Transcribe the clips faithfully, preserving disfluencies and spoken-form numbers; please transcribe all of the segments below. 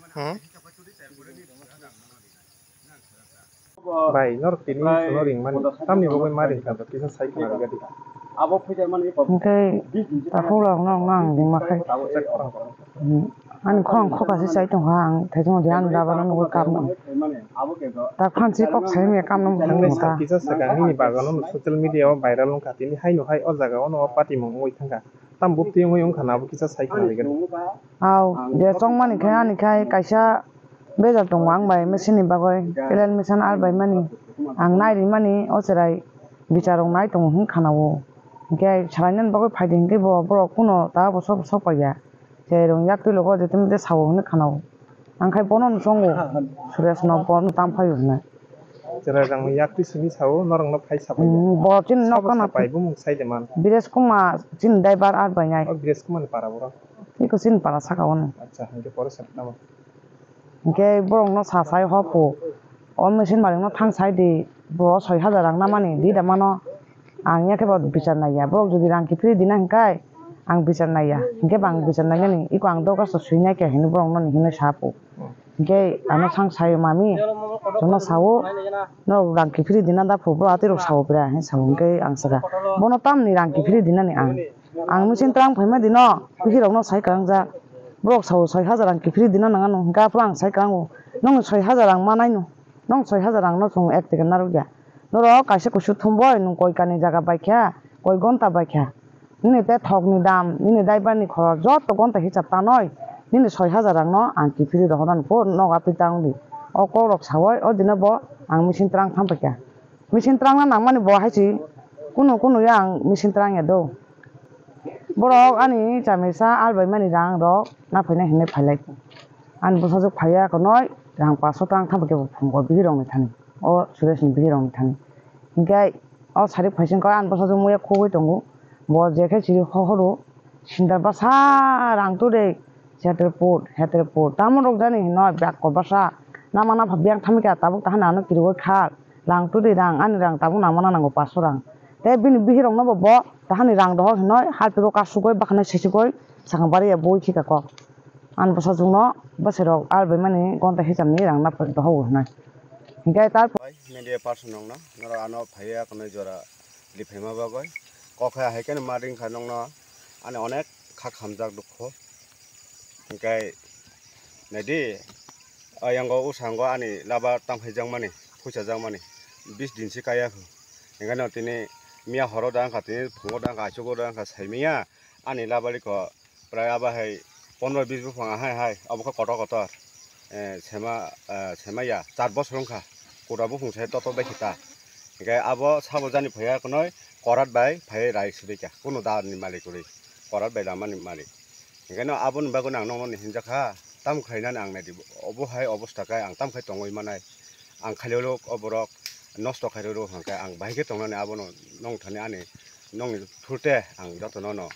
Hmm? Bai, norok tini chwngno ringmani. Tamni bagwi ma ringkha, kisa sai khna rwgadi. Hwnkhe takhuk rok no ang ringma khai. Ani khorang khokha se chai tongkha, ang thaichung di ani rubber no nugwi kapno. Ta phan si kok sai maya kapno muchung ta. Kisa swkang nini bagano social media o viral wngkha, tini haino hai o jaga o no patimung wngwi thangkha. Tam bupti wngwi wngkha na, abo kisa sai khna rwgadi. Aw, je chongmani khai ani khai kaisa bejak tongo ang bai machine ni bagwi, P L N machine ar bai mani. Ang nai rimani o chwrai bichar rok nai tongo hwn khana o. Hinkhe salai nani bagwi phai di hinkhe bo borok kuno ta bosok bosok pai ya. Cherong yak twi logo je tini de sao hwnwi khana o. Ang khai bono no chongo. Suresh no bono tam phaio hwnwi. Chwrai rang yak twi simi sao, norok no phai sapai ya. Hmm, bo chini nok sabo kana sapai, bumung sai de man. Bires Kuma chini driver ar bai nai. O Bires Kuma ni para boro. Iko chini para saka o no. Acha, hinkhe pore sa tamo. Hinkhe borok no sa sai hopo. O machine malik no thang sai di, bo soi hajar rang namani di da mano. Ang ya khe bo bichar nai ya. Borok jodi rang kiphilwi dina hinkai, ang bichar nai ya. Hinkhe bo ang bichar nai nani, iko ang dorkhasto swi nai khe hinwi borok no ni hinwi sa po. Hinkhe ano sang sayo mami, jono sao, norok rang kiphilwi dina da phu, borok atwi rok sao pira, hin sao hinkhe ang saka. Bono tamni rang kiphilwi dinani ang. Ang machine twlang phaima dino, bihirokno sai kwlangjak. Borok sao soi hajar rang kiphilwi dina nang ano, hinkhe aphuru ang sai kwlango. Nokni soi hajar rang manaino. Nong soi hajar rang no chwng ek ticket narwk ya. Norok kaisa kusu thum boi, nwng koi kani jaga bai kha, koi gonta bai kha. Nini te thok ni dam, nini daibar ni khorok joto gonta hisab tanoi. Nini soi hajar rang no ang kiphilwi rohornani phuru nogo atwi ta wngdi. O kok rok sawoi, o dino bo ang machine twlang thang pai kha. Machine twlangna nangmani bo hai se kunu kunu ya ang machine twlang ya do. Borok ani chamisa albai mani rang rok na phaina hinwi phailai. Ani bwsajwk phaiya konoi rang paso twlang thang khe bo phungo bihirokni thani. O Suresh ni bihirokni thani. Hinkhe o sari phaising khe ani bwsajwk muya khugwi tongo. Bo je khe chiri hohoro sinda bwsa rang tu de. Chetrepur, Chetrepur. Tamo rok jani hino bag ko basa. Nama napha biyang thamika tabuk tahani ano kirigoi khal. Rang twi rang, ani rang tabuk nangmana nango paso rang. Tei bini bihirokno bo, bo tahani rang dohor hinoi, hapiro kasugoi, bakhano sesugoi, sakang bari ya boi khika kok. Ani bwsajwkno bwsai rok albaimani gonta hisamni rang na dohogo hinoi. Hinkhe tarpor. Media person rokno, norok ano phaiya konoi jora liphaima bagoi. Kok hai hai khe ma ring kha nokno, ani onek kha khamjak dukho. Hinkhe naidi, o yango usango ani laba tangphaijakmani, phuichajakmani bis din se kaya kho. Hinkhe no tini miya horo da wngkha, tini phungo da wngkha, achugo da wngkha, saimanya ani laba liko prai abo hai pondro bis buphang ahai hai, obo khe kotor kotor. Eh, sema, eh, semaya char bosor wngkha, kura buphang se toto bai khe ta. Hinkhe abo sabo jani phaiya konoi korat bai phaiwi rai sibika, kunu da ni malik kwrwi, korat bai lama ni malik. Hinkhe no aboni bagwi no ang nokno ni hinjakha, tamo khlainani ang naidi, obo hai obosta khe ang tamo khai tongwi manai, ang khailolo o borok nosto khairoro hwnkhe ang bahai khe tongnani abono nong thani ani nongni thurte ang jotono no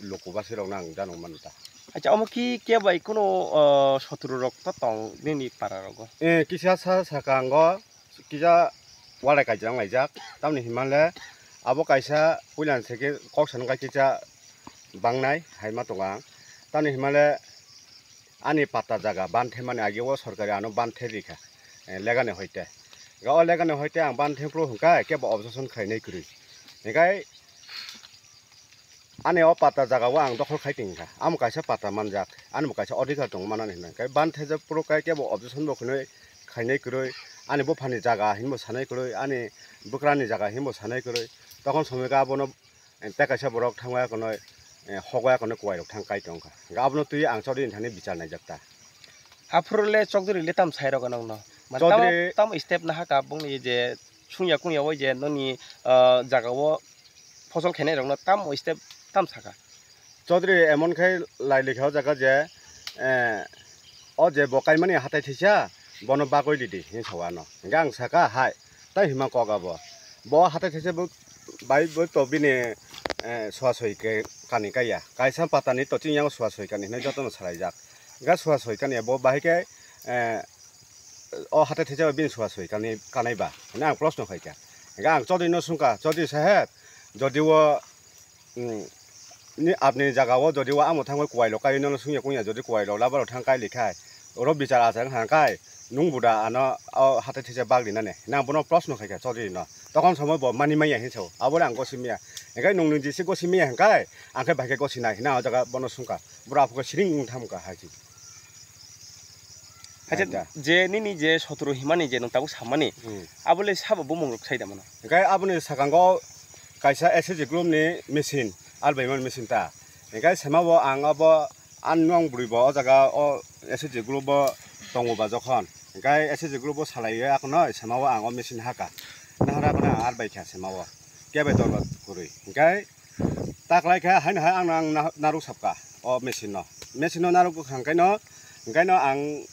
luku basi rokno ang jano manu ta. Acha, omo ki kebai kuno, ah, sotro rok to tong nini para rogo? Eh, kisa sa saka ango, kisa walai kaijang laijak, tamni himale abo kaisa puilan seke kok sanwk kisa bangnai hai ma tongo ang. Tamni himale ani pata jaga ban themani age o sorkari ano ban the rikha, eh, legani hoite. Ga o legani hoite ang ban thempro hwnkha kebo objection khainai kwrwi. Hinkhe ani o pata jaga o ang dokhol khai tongkha. Amo kaisa pata manjak, ani bo kaisa odhikar tong manani hinwi. Hinkhe ban thejak phuru khe kebo objection bo khinwi khainai kwrwi, ani buphani jaga hinbo sanai kwrwi, ani bwkrani jaga hinbo sanai kwrwi. Tokon somoi khe abono tei kaisa borok thangwi akonoi, eh, hogwi akonoi kuwai rok thang kai tongkha. Hinkhe abono twi ang Chaudhary ni thani bichar naijak ta. Aphuru le Chaudhary le tam sai rogo nokno? Mane Chaudhary tamo, tamo step nahaka bongni je sungya kungya oi je noni, ah, jaga o phosol khainai rokno tamo step tam saka? Chaudhary emon khai lai likha o jaga je, eh, o je bo kaimani hatai thisa, bono bagwi ridi, hin sa o ano. Hinkhe ang saka, hai, tai hima kok abo. Bo hatai thisa bo bai bo to bini, eh, sua soi ke kani kaiya. Kaisa patani to chini yang sua soi kani hinwi jotono salaijak. Hinkhe sua soi kani bo bahai khe, eh, o hatai thisa bini sua soi kani kanai ba. Hwnwi ang proshno khaikha. Hinkhe ang Chaudhary no swngkha, "Chaudhary saheb, jodi o, mm, ni apni jaga o jodi o amo thangwi kuwai rok kai nono sungya kungya jodi kuwai rok labar rok thang kai likhai, Oro bichar achar wngkha hwnkhe nwng buda ano o hatai thisa bak rinani. Hwnwi ang bono proshno khaikha Chaudhary no. Tokon somoi bo mani maya hinwi sao. Aboni ang gosi maya. Hwnkhe nwng nini jisi gosi maya hwnkhe ang khe bai khe gosi nai hwnwi ang o jaga bono swngkha. Bura aphukhe siring wng thamkha hai se. Acha, acha. Je nini je sotro himani je nwng tabuk samani, hmm, abole sabo bumung rok sai da mano. Hwnkhe aboni sakango kaisa S H G group ni machine, albaimani machine ta. Hwnkhe sema bo ang abo Ang nwng bwrwi bo o jaga o S H G group o tongo ba jokhon, hwnkhe S H G group o salai o akono sema o ang o machine haka. Nahara akono ang ar bai kha sema o. Khe bai dor ba kwrwi. Hwnkhe ta kwlai kha haino hai ang, ang narwk sapka o machine no. Machine no narwk bwkha hwnkhe no, hwnkhe no ang